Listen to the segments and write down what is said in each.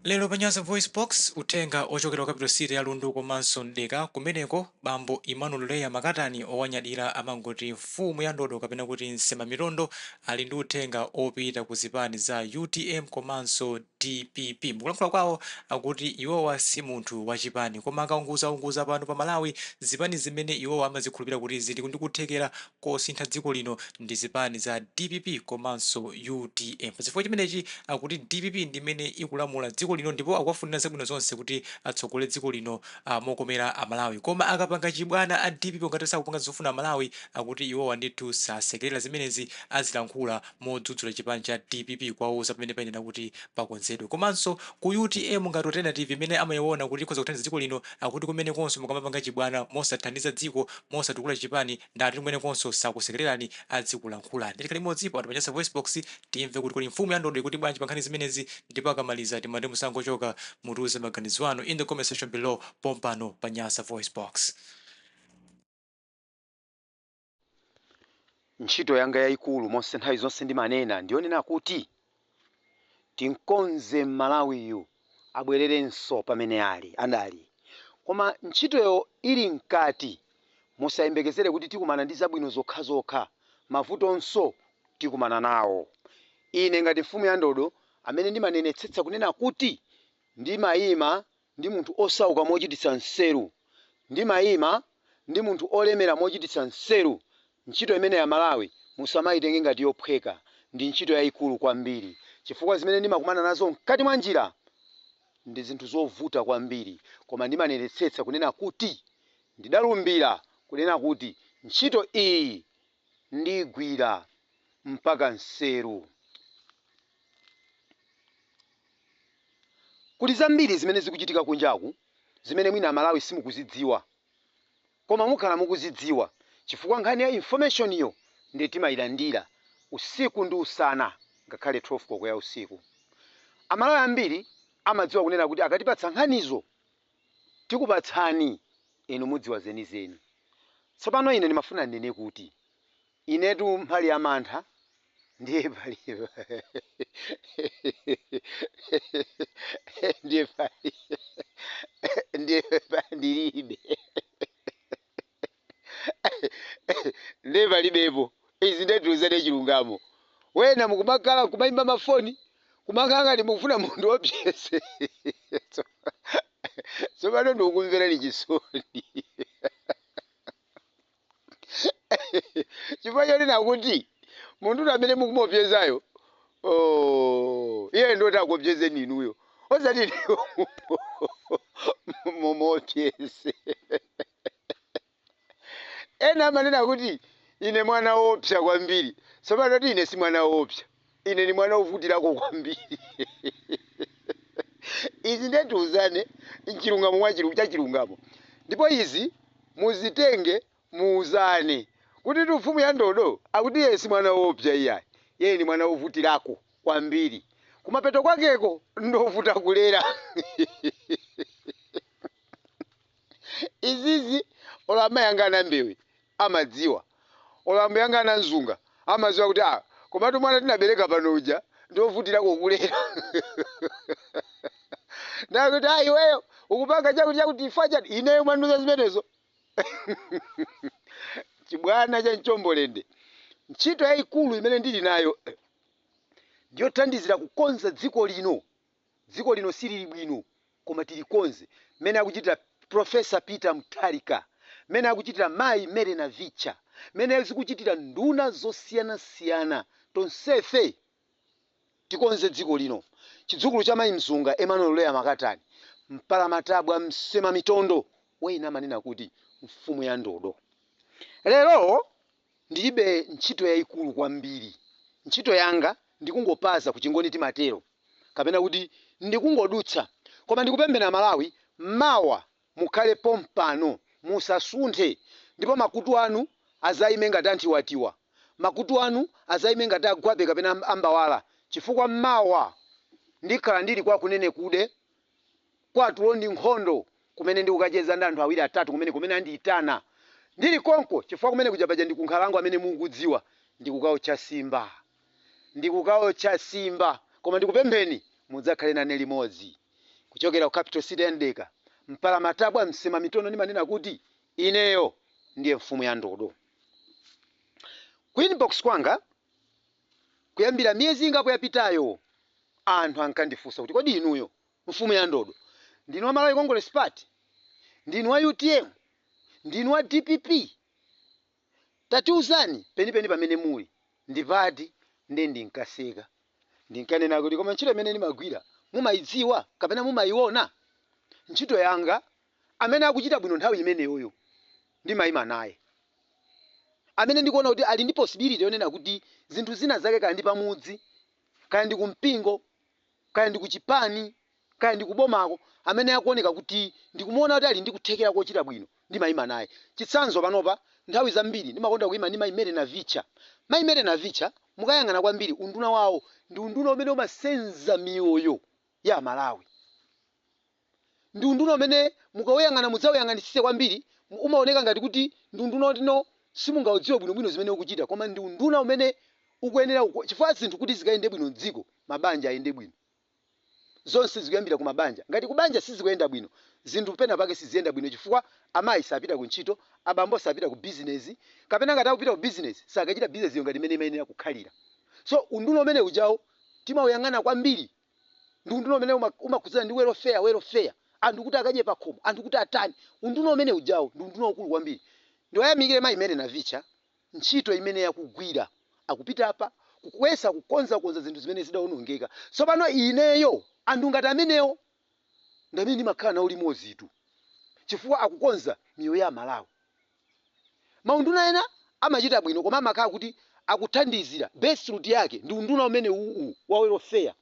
Lero pa Nyasa VoiceBox, uthenga ochokera ku capital city ya Lundu komanso Mdeka kumeneko, bambo Emmanuel Leya Makatani owanyadira amangoti mfumu ya ndodo kapena kuti Nsemamitondo ali ndi uthenga opita ku zipani za UTM komanso DPP. Mukulankhula kwawo akuti iwowa si munthu wa chipani koma akaunguzaunguza pano pa Malawi zipani zimene iwowa amazikhulupirira kuti zili ndi kuthekera kosintha dziko lino ndi zipani za DPP komanso UTM. Pachifukwa chimenechi akuti DPP ndi imene ikulamula dziko lino ndipo akuwafunira zabwino zonse kuti atsogolere dziko lino mokomera Amalawi. Koma akapanga chibwana a DPP ngati sakupanga zofuna Amalawi akuti iwowa ndithu sasekelera zimenezi azilankhula modzudzula chipani cha DPP kuwauza pamene payenera kuti pakonzedwe. Komanso ku UTM ngati alternative imene amaiona kuti ikhoza kuthandiza dziko lino akuti kumenekonso mukamapanga chibwana mosathandiza dziko mosatukula chipani ndati kumenekonso sakusekelerani adzikulankhulani. Tikhale limodzi pano pa Nyasa VoiceBox timve kuti kodi mfumu ya ndodo ikuti bwanji pa nkhani zimenezi ndipo akamaliza timati musangochoka mutiuze maganizo anu in the comment section below pompano pa Nyasa VoiceBox. Ntchito yanga yaikulu monse nthawi zonse ndimanena ndiyonena kuti tinkonze Mmalawiyu abwererenso pamene ali adali. Koma ntchitoyo ili mkati musayembekezere kuti tikumana ndi zabwino zokhazokha, mavutonso tikumana nawo. Ine ngati mfumu ya ndodo amene ndimanenetsetsa kunena kuti ndimayima ndi munthu osauka mochititsa nseru, ndimayima ndi munthu olemera mochititsa nseru, ntchito imeneyi Amalawi musamaitenge ngati yophweka, ndi ntchito yaikulu kwambiri chifukwa zimene ndimakumana nazo mkati mwa njira ndi zinthu zovuta kwambiri koma ndimanenetsetsa kunena kuti ndidalumbira kunena kuti ntchito iyi ndiigwira mpaka nseru. Kuli zambiri zimene zikuchitika kunjaku zimene mwina Amalawi simukuzidziwa koma mukhala mukuzidziwa chifukwa nkhani ya information yo ndiye timayilandira usiku ndi usana ngakhale 12 koloko ya usiku. Amalawi ambiri amadziwa kunena kuti akatipatsa nkhanizo tikupatsani inu mudziwa zenizeni. Tsopano ine ndimafuna ndinene kuti inetu mbali ya mantha ndiye palibe ndiye pali ndiye ndilibe ndiye palibepo. Izi ndiye tiuzane chilungamo. Wena mukumakhala kumayimba mafoni kumakhala ngati mukufuna mundiopseze. Tsopano ndikukumverani chisoni chifukwa chonena kuti munthu amene mukumuopsezayo, oh, iye ndoti akuopsezeni inuyo osati inuyo mumuopseze. Ena amanena kuti ine mwana woopsa kwambiri. Tsopano ti ine si mwana woopsa, ine ni mwana wovutirako kwambiri. Izi ndiye tiuzane mchilungamo mwa cha chilungamo, ndipo izi muzitenge muuzane kuti tu mfumu ya ndodo akuti iye si mwana woopsa iyayi, iye ni mwana wovutirako kwambiri, kumapeto kwakeko ndovuta kulera. Izizi olo amayi anga anambewe amadziwa, olo ambuye anga anamzunga amadziwa kuti ah, komatu mwana tinabereka pano uja ndiovutirako kulera. Ndakuti ah, iweyo ukupanga chakuti chakuti ifa chati ineyo mwandiuza zimenezo chibwana cha mchombolende. Ntchito yayikulu imene ndili nayo ndiyothandizira kukonza dziko lino. Dziko lino silili bwino koma tilikonze mmene akuchitira Professor Peter Mutharika, mmene akuchitira Mayi Mary Navicha, mmene zikuchitira nduna zosiyanasiyana, tonsefe tikonze dziko lino. Chidzukulu cha Mayi Mzunga, Emmanuel Leah Makatani, Mpalamatabwa, Msemamitondo, wena amanena kuti mfumu ya ndodo. Lero ndilibe ntchito yayikulu kwambiri. Ntchito yanga ndikungopaza kuchingoni timatero kapena kuti ndikungodutsa. Koma ndikupempheni Amalawi mawa mukhale pompano musasunthe ndipo makutu anu azaime ngati anthiwatiwa, makutu anu azaime ngati agwape kapena ambawala chifukwa mawa ndikhala ndili kwa Kunenekude kwa tulo ndi nkhondo kumene ndikukacheza ndi anthu awiri atatu kumene kumene andiitana ndili konko chifukwa kumene kuja paja ndi kunkhalango amene mukudziwa ndikukaotcha simba. Ndikukaotcha simba. Koma ndikupempheni mudzakhale nane limodzi. Kuchokera ku capital city ya Mdeka, mpalamatabwa, msema mitondo, ndimanena kuti ineyo ndiye mfumu ya ndodo. Ku inbox kwanga, kuyambira miyezi ingapo yapitayo, anthu ankandifunsa kuti, "Kodi inuyo mfumu ya ndodo ndinu wa Malawi Congress Party, ndinu wa UTM, ndinu wa DPP? Tatiuzani penipeni pamene muli ndipati?" Nde ndinkaseka, ndinkanena kuti, "Koma ntchito imene ndimagwira mumayidziwa kapena mumayiona? Ntchito yanga, amene akuchita bwino nthawi imeneyoyo ndimayima naye. Amene ndikuona kuti ali ndi possibility yonena kuti zinthu zina zake, kaya ndi pamudzi, kaya ndi kumpingo, kaya ndi kuchipani, kaya ndi kubomako, amene akuoneka kuti ndikumuona kuti ali ndi kuthekera kochita bwino, ndimayima naye." Chitsanzo, panopa nthawi zambiri ndimakonda kuyima ndi Mayi Mary Navicha. Mayi Mary Navicha, mukayang'ana kwambiri unduna wawo, ndi unduna umene umasenza miyoyo ya Malawi. Ndi unduna umene mukawuyang'ana, mudzawuyang'anisise kwambiri, umaoneka ngati kuti ndi unduna wotino simungaudziwe bwinobwino zimene ukuchita, koma ndi unduna umene ukuyenera chifukwa zinthu kuti zikayende bwino mdziko, mabanja ayende bwino. Zonse zikuyambira ku mabanja. Ngati kubanja sizikuyenda bwino, zinthu pena pake siziyenda bwino, chifukwa amayi sapita ku ntchito, abambo sapita ku bizinesi, kapena ngati akupita ku bizinesi, sakachita bizinesi iyo ngati imene imayenera kukhalira. So unduna umene ujawo timawuyang'ana kwambiri. Ndi unduna umene umakhudzana ndi welfare, welfare, anthu kuti akadye pakhomo, anthu kuti atani. Unduna umene ujawo ndi unduna ukulu kwambiri. Ndiwayamikire Mayi Mary Navicha ntchito imene yakugwira, akupita apa kukuyesa kukonzakonza zinthu zimene zidawonongeka. Tsopano ineyo anthu ngati amenewo ndi amene ndimakhala nawo limodzi tu, chifukwa akukonza miyoyo ya Malawi. Maunduna ena amachita bwino, koma amakhala kuti akuthandizira, base root yake ndi unduna umene uwu wa welfare.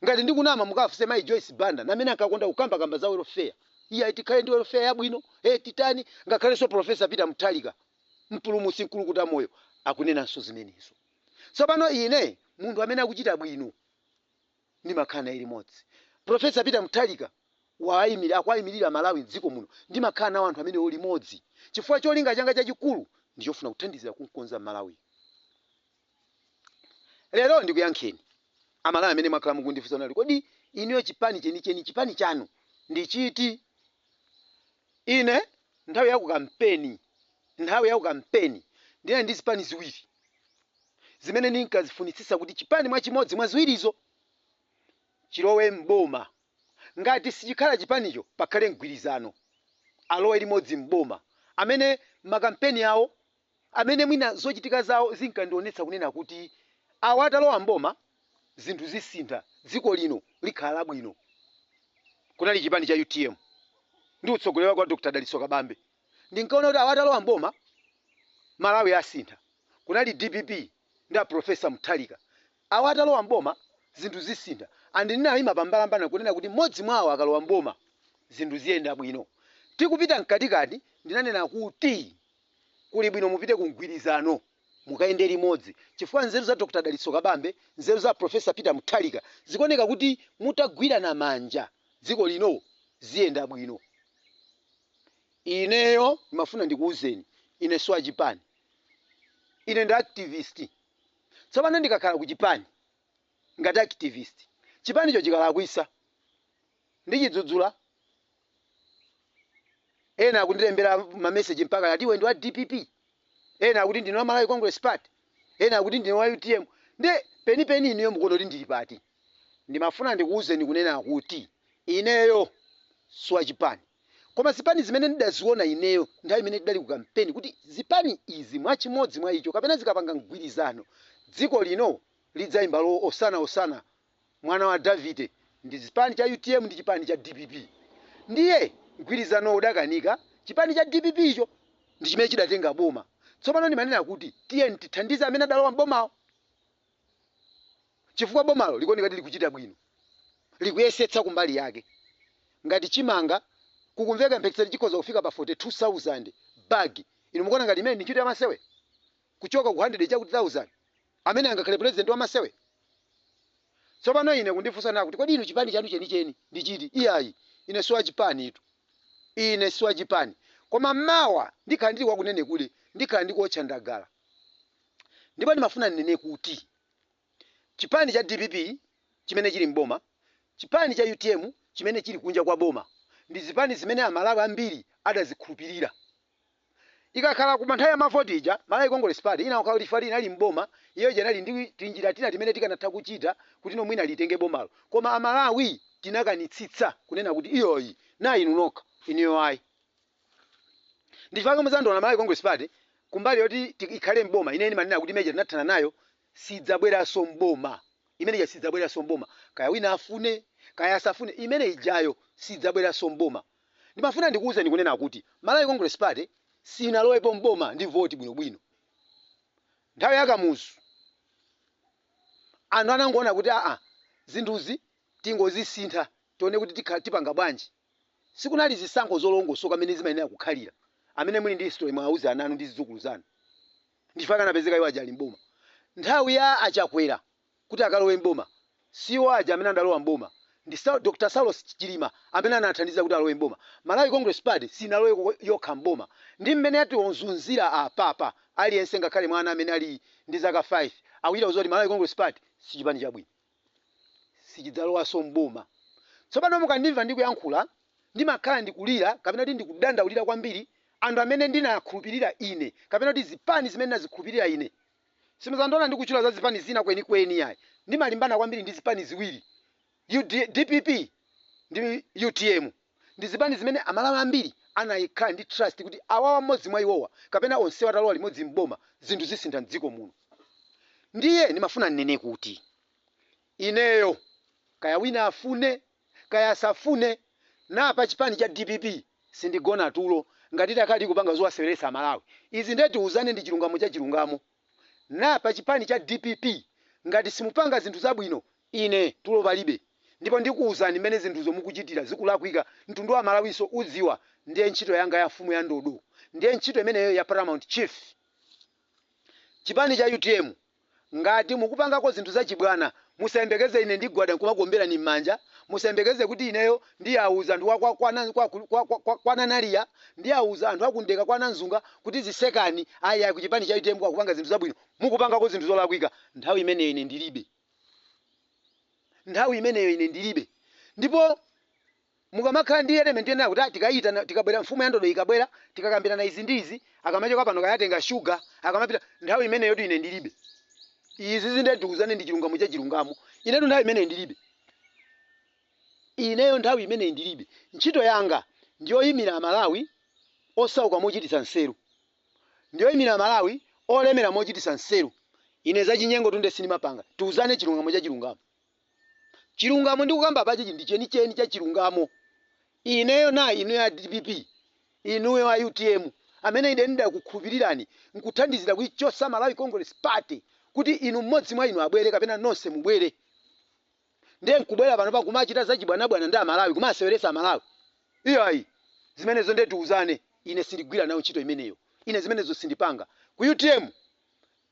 Ngati ndikunama, mukafunse Mayi Joyce Banda, namene ankakonda kukambakamba za welfare. Iye tikhale ndi welfare yabwino, hey, titani. Ngakhalenso Professor Peter Mutharika, mpulumutsi mkulukuta moyo, akunenanso zimenezo. Tsopano ine munthu amene akuchita bwino ndimakhala naye limodzi. Professor Peter Mutharika akuwayimirira Malawi mdziko muno, ndimakhala nawo anthu amenewo limodzi, chifukwa cholinga changa chachikulu ndichofuna kuthandizira kunkonza Malawi. Lero ndikuyankheni Amalawi amene mwakhala mukundifunsa nali, "Kodi inuyo chipani chenicheni, chipani chanu ndi chiti?" Ine nthawi ya kukampeni ndinali ndi zipani ziwiri zimene ndinkazifunitsitsa kuti chipani mwachimodzi mwa ziwirizo chilowe mboma. Ngati sichikhala chipanicho, pakhale mgwirizano, alowe limodzi mboma, amene makampeni awo, amene mwina zochitika zawo zinkandionetsa kunena kuti awa atalowa mboma zinthu zisintha, dziko lino likhala labwino. Kunali chipani cha UTM ndi utsogoleri wake wa Dr Dalitso Kabambe. Ndinkaona kuti awa atalowa mboma, Malawi asintha. Kunali DPP ndi a Professor Mutharika, awa atalowa mboma zinthu zisintha. And ndinayima pambalambana kunena kuti mmodzi mwawo akalowa mboma zinthu ziyenda bwino. Tikupita mkatikati, ndinanena kuti kuli bwino mupite ku mgwirizano, mukayende limodzi, chifukwa nzeru za Dr Dalitso Kabambe, nzeru za Professor Peter Mutharika zikuoneka kuti mutagwirana manja dziko lino ziyenda bwino. Ineyo ndimafuna ndikuwuzeni, ine si wachipani, ine ndi activist. Tsopano ndikakhala ku chipani ngati activist, chipanicho chikalakwisa ndichidzudzula. Ena akundilembera mameseji mpaka ati, "Iwe ndi wa DPP," ena akuti, "Ndine wa Malawi Congress Party," ena akuti, "Ndine wa UTM." Nde penipeni inuyo mukuona kuti ndili pati? Ndimafuna ndikuwuzeni kunena kuti ineyo siwachipani, koma zipani zimene ndidaziona ineyo nthawi imene tidali ku kampeni kuti zipani izi mwachimodzi mwa icho kapena zikapanga mgwirizano dziko lino lidzayimba lo "Osana, Osana mwana wa Davide" ndi chipani cha UTM ndi chipani cha DPP. Ndiye mgwirizano udakanika, chipani cha DPP icho ndi chimene chidatenga boma. Tsopano ndimanena kuti tiye tithandize amene adalowa m'bomawo, chifukwa bomalo likuoneka kuti likuchita bwino, likuyesetsa kumbali yake. Ngati chimanga kukumveka mphekesera chikhoza kufika pa 42,000 bag, inu mukuona ngati imene ndi ntchito yamasewe? Kuchoka ku 100 chakuti 1000, amene angakhale president wamasewe? Tsopano ine kundifunsa na kuti, "Kodi inu chipani chanu chenicheni ndi chiti?" Iyayi, ine siwachipani itu, ine siwachipani, koma mawa ndikhala ndili kwakunene kule, ndikhala ndikuotcha ndagala. Ndipo ndimafuna ndinene kuti chipani cha DPP chimene chili mboma Chipani cha UTM chimene chili kunja kwa boma ndi zipani zimene Amalawi ambiri adazikhulupirira. Ikakhala kuma nthawi ya mavoti ija, Malawi Congress Party inakhala kuti inali mboma, iyo ija inali ndi tinjira tina timene tikanatha kuchita kuti no mwina litenge bomalo, koma Amalawi tinakanitsitsa kunena kuti iyoyi na inu nokha, inuyo ayi. Ndichifukwa muzandiona Malawi Congress Party kumbali yoti ikhale mboma, ine ndimanena kuti imeja tinathana nayo, sidzabweranso mboma imeneja, sidzabweranso mboma, kaya wina afune kaya asafune, imene ijayo sidzabweranso mboma. Ndimafuna ndikuwuzeni kunena kuti Malawi Congress Party sinalowepo mboma ndi voti bwinobwino. Nthawi ya Kamuzu anthu anangoona kuti aa, zinthuzi tingozisintha, tione kuti tipanga bwanji. Sikunali zisankho zolongosoka amene zimayenera kukhalira. Amene muli ndi history, mwauze ana anu ndi zidzukulu zanu. Ndichifukwa kanapezeka iwo aja ali mboma. Nthawi ya Achakwera kuti akalowe mboma, siwo aja amene adalowa mboma, ndi Dr Saulos Chilima amene anathandiza kuti alowe mboma. Malawi Congress Party sinalowe yokha mboma. Ndi mmene atiwazunzira apapa, aliyense, ngakhale mwana amene ali ndi zaka 5, akuchita kudziwa kuti Malawi Congress Party si chipani chabwino, sichidzalowanso mboma. Tsopano mukandimva ndikuyankhula, ndimakhala ndikulira kapena kuti ndikudandaulira kwambiri anthu amene ndinakhulupirira ine, kapena kuti zipani zimene ndazikhulupirira ine. Simuzandiona ndikutchula za zipani zina kwenikweni, yayi. Ndimalimbana kwambiri ndi zipani ziwiri, DPP ndi UTM. Ndi zipani zimene Amalawi ambiri anayikhala ndi trust kuti awawa, mmodzi mwa iwowa kapena onsewa atalowa limodzi mboma, zinthu zisintha mdziko muno. Ndiye ndimafuna nnene kuti ineyo, kaya wina afune kaya asafune, napa chipani cha DPP sindigona tulo ngati takhala tikupanga zowaseweretsa Amalawi. Izi ndiye tiuzane, ndi chilungamo cha chilungamo. Napa chipani cha DPP, ngati simupanga zinthu zabwino, ine tulo palibe, ndipo ndikuwuzani mmene zinthuzo mukuchitira zikulakwika. Mtundu wa Malawinso udziwa. Ndiye ntchito yanga ya mfumu ya ndodo, ndiye ntchito imeneyo ya paramount chief. Chipani cha UTM, ngati mukupangako zinthu zachibwana, musayembekeze ine ndigwada nkumakuomberani m'manja. Musayembekeze kuti ineyo ndiyawuza anthu kwa Nanaliya, ndiyawuza anthu akundeka kwa Nanzunga kuti zisekani, ayi ayi, kuchipani cha UTM akupanga zinthu zabwino. Mukupangako zinthu zolakwika, nthawi imeneyo ine ndilibe, nthawi imeneyo ine ndilibe. Ndipo mukamakhala ndi element yoyenera kuti tikayitana, tikabwera, mfumu ya ndodo ikabwera, tikakambirana izi ndi izi, akamachoka pano kayatenga shuga, akamapita, nthawi imeneyo tu ine ndilibe. Izi zindetiuzane, ndi chilungamo cha chilungamo. Inetu nthawi imeneyo ndilibe, ineyo nthawi imeneyi ndilibe. Ntchito yanga ndiyoyimira Amalawi osauka mochititsa nseru, ndiyoyimira Amalawi olemera mochititsa nseru. Ine zachinyengo tunde sindimapanga. Tiuzane chilungamo cha chilungamo. Chilungamo ndikukamba pachichi ndi chenicheni cha chilungamo. Ineyo na inuyo a DPP, inuyo a UTM, amene ine ndidakukhulupirirani nkuthandizira kuichosa Malawi Congress Party kuti inu, mmodzi mwa inu abwere kapena nonse mubwere, ndiye nkubwera pano pa kumachita zachibwanabwana ndi Amalawi, kumaseweretsa Amalawi, iyayi, zimenezo ndiye tiuzane, ine sindigwira nayo ntchito imeneyo. Ine zimenezo sindipanga. Ku UTM,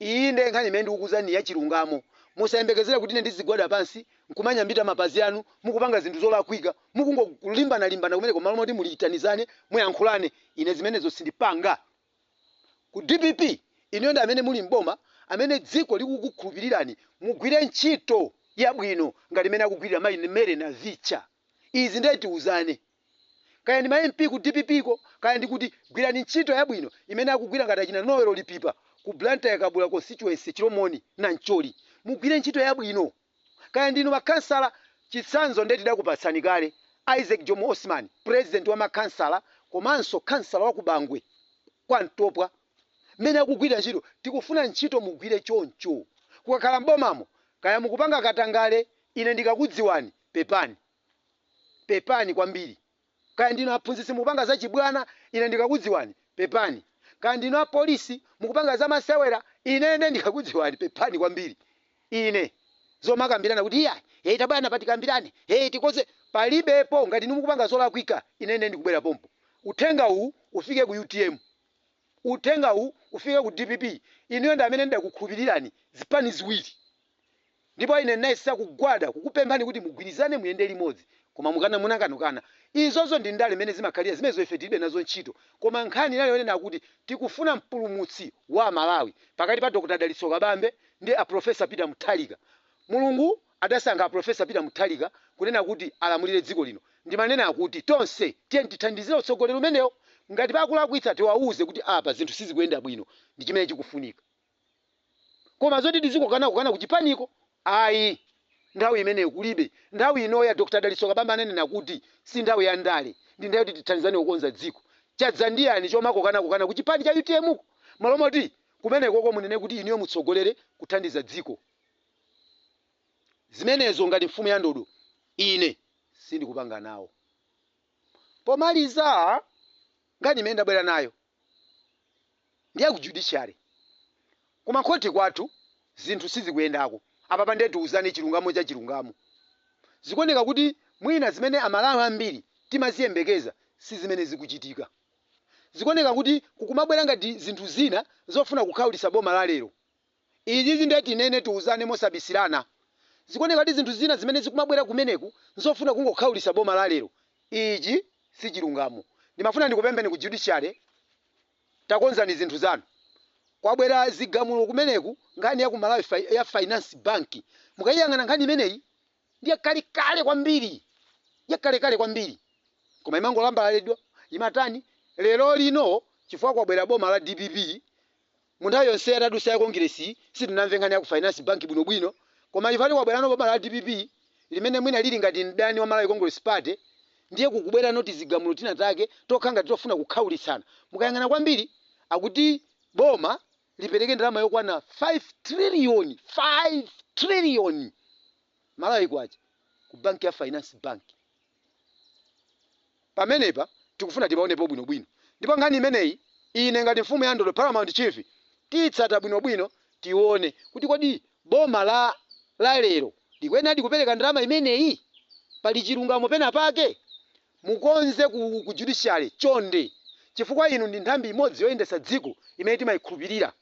iyi ndiye nkhani imene ndikukuuzani ya chilungamo. Musayembekezere kuti ine ndizigwada pansi nkumanyambita mapazi anu mukupanga zinthu zolakwika, mukungokulimbana-limbana kumeneko malo moti muliyitanizane, muyankhulane. Ine zimenezo sindipanga. Ku DPP, inuyo ndi amene muli mboma, amene dziko likukukhulupirirani, mugwire ntchito yabwino ngati imene akugwirira mayi Mary Navicha. Izi ndiye tiuzane, kaya ndi ma MP ku DPP ko, kaya ndi kuti, gwirani ntchito yabwino imene akugwira ngati achina Noel Lipipa ku Blantyre Kabula constituency, Chilomoni na Mcholi. Mugwire ntchito yabwino. Kaya ndinu makhansala, chitsanzo ndiye tidakupatsani kale, Isaac Jomo Osman, president wa makhansala komanso khansala wa ku Bangwe kwa Mtopwa, mmene akugwirira ntchito. Tikufuna ntchito mugwire choncho. Kukakhala mbomamo, kaya mukupanga katangale, ine ndikakudziwani, pepani, pepani kwambiri. Kaya ndinu aphunzitsi, mukupanga zachibwana, ine ndikakudziwani, pepani. Kaya ndinu apolisi, mukupanga zamasewera, ine ndikakudziwani, pepani kwambiri. Ine zomakambirana kuti iya, hey, tabwana patikambirane, hey, tikoze, palibepo. Ngati inu mukupanga zolakwika, ine ndikubwera pompo. Uthenga uwu ufike ku UTM, uthenga uwu ufike ku DPP. Inuyo ndi amene ndidakukhulupirirani, zipani ziwiri, ndipo ine ndinayesa kugwada kukupemphani kuti mugwirizane, muyende limodzi, koma mukana, munakanukana. Izozo ndi ndale mmene zimakhalira, zimenezo ife tilibe nazo ntchito. Koma nkhani inali yonena kuti tikufuna mpulumutsi wa Malawi pakati pa Dr Dalitso Kabambe ndi a Professor Peter Mutharika. Mulungu Adasankha Professor Peter Mutharika kunena kuti alamulire dziko lino. Ndimanena kuti tonse tiyeni tithandizire utsogoleri umenewo. Ngati pakulakwitsa, tiwauze kuti apa zinthu sizikuyenda bwino, ndi chimene chikufunika. Koma zoti tizikokana kokana kuchipaniko, ayi, nthawi imeneyo kulibe. Nthawi inoya, Dr Dalitso Kabambe ananena kuti si nthawi ya ndale, ndi nthawi yoti tithandizane kukonza dziko. Chadza ndiyani chomakokana kokana kuchipani cha UTM ko, malo moti kumenekoko munene kuti inuyo mutsogolere kuthandiza dziko? Zimenezo ngati mfumu ya ndodo ine sindikupanga nawo. Pomaliza, nkhani imene ndabwera nayo ndiye ku judiciary, kumakhoti kwathu zinthu sizikuyendako. Apapa ndiye tiuzane chilungamo cha chilungamo. Zikuoneka kuti mwina zimene Amalawi ambiri timaziyembekeza si zimene zikuchitika. Zikuoneka kuti kukumabwera ngati zinthu zina zofuna kukhawulitsa boma la lero. Izizi ndiye tinene, tiuzane mosabisirana. Zikuoneka kuti zinthu zina zimene zikumabwera kumeneku nzofuna kungokhawulitsa boma la lero. Ichi si chilungamo. Ndimafuna ndikupempheni ku judiciary, takonzani zinthu zanu. Kwabwera zigamulo kumeneku, nkhani ya ku Malawi ya Finance Bank. Mukayiyang'ana nkhani imeneyi, ndiye kalekale kwambiri, yakalekale kwambiri, koma imangolambalalidwa, imatani. Lero lino chifukwa kwabwera boma la DPP, mu nthawi yonse yatadutsa ya Kongiresi sitinamve nkhani ya ku Finance Bank bwinobwino. Koma chifukwa kwabwerano boma la DPP limene mwina lili ngati mdani wa Malawi Congress Party, ndiye kukubwera noti zigamulo tina take tokha ngati tofuna kukhawulitsana. Mukayang'ana kwambiri, akuti boma lipereke ndalama yokwana 5 trillion, 5 trillion Malawi kwacha ku banki ya Finance Bank. Pamenepa tikufuna tipaonepo bwinobwino, ndipo nkhani imeneyi ine ngati mfumu ya ndodo, paramount chief, tiyitsata bwinobwino, tione kuti kodi boma la lero likuyenadi kupereka ndalama imeneyi? Pali chilungamo pena pake? Mukonze ku judiciary chonde, chifukwa inu ndi nthambi imodzi yoyendetsa dziko imene timayikhulupirira.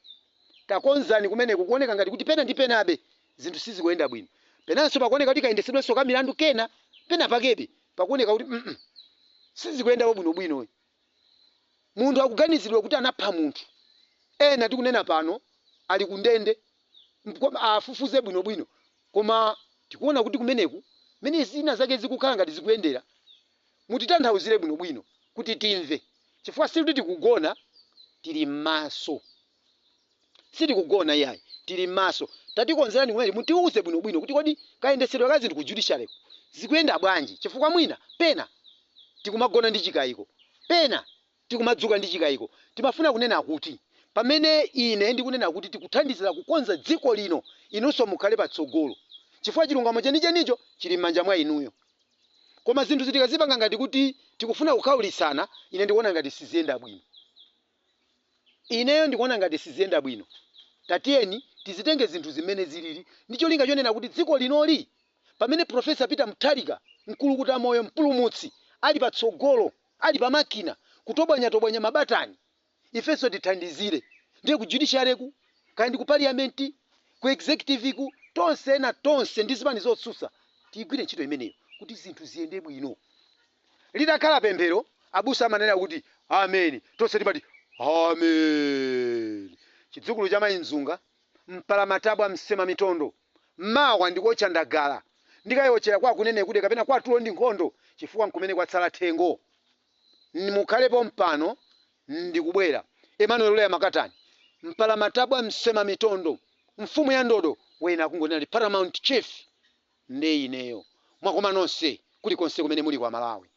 Takonzani kumeneko. Kuoneka ngati kuti pena ndi penabe zinthu sizikuyenda bwino. Penanso pakuoneka kuti kayendetsedwenso ka milandu kena pena pakebe pakuoneka kuti sizikuyendapo bwinobwino. Munthu akuganizidwa kuti anapha munthu, ena tikunena pano ali kundende, afufuze bwinobwino. Koma tikuona kuti kumeneku mene zina zake zikukhala ngati zikuyendera, mutitanthauzire bwinobwino kuti timve, chifukwa sikuti tikugona, tili m'maso. Sitikugona iyayi, tili m'maso. Tatikonzerani kumene, mutiuze bwinobwino kuti kodi kayendetsedwe ka zinthu ku judiciary zikuyenda bwanji, chifukwa mwina pena tikumagona ndi chikayiko, pena tikumadzuka ndi chikayiko. Timafuna kunena kuti pamene ine ndikunena kuti tikuthandizira kukonza dziko lino, inunso mukhale patsogolo, chifukwa chilungamo chenichenicho chili m'manja mwa inuyo. Koma zinthu zitikazipanga ngati kuti tikufuna kukhawulitsana, ine ndikuona ngati siziyenda bwino. Ineyo ndikuona ngati siziyenda bwino. Tatiyeni tizitenge zinthu zimene zilili ndi cholinga chonena kuti dziko linoli, pamene Professor Peter Mutharika, mkulukuta moyo, mpulumutsi, ali patsogolo, ali pamakina kutobwanyatobwanya mabatani, ifenso tithandizire. Ndiye ku judiciary ku, kaya ndi ku parliament, ku executive ku, tonse ena tonse ndi zipani zotsutsa tiyigwire ntchito imeneyo kuti zinthu ziyende bwino. Litakhala pemphero, abusa amanena kuti ameni, tonse timati amen. Chidzukulu cha mayi Mzunga, mpalamatabwa, msema mitondo, mawa ndikuotcha ndagala, ndikayiotchera kwa kunene kude kapena kwatulo ndi nkhondo, chifukwa nkumene kwatsala thengo. Mukhalepo mpano, ndikubwera. Emmanuel Leya Makatani, mpalamatabwa, msema mitondo, mfumu ya ndodo, wena akungonena paramount chief, ndi ineyo. Mwakoma nonse kulikonse kumene muli kwa Malawi.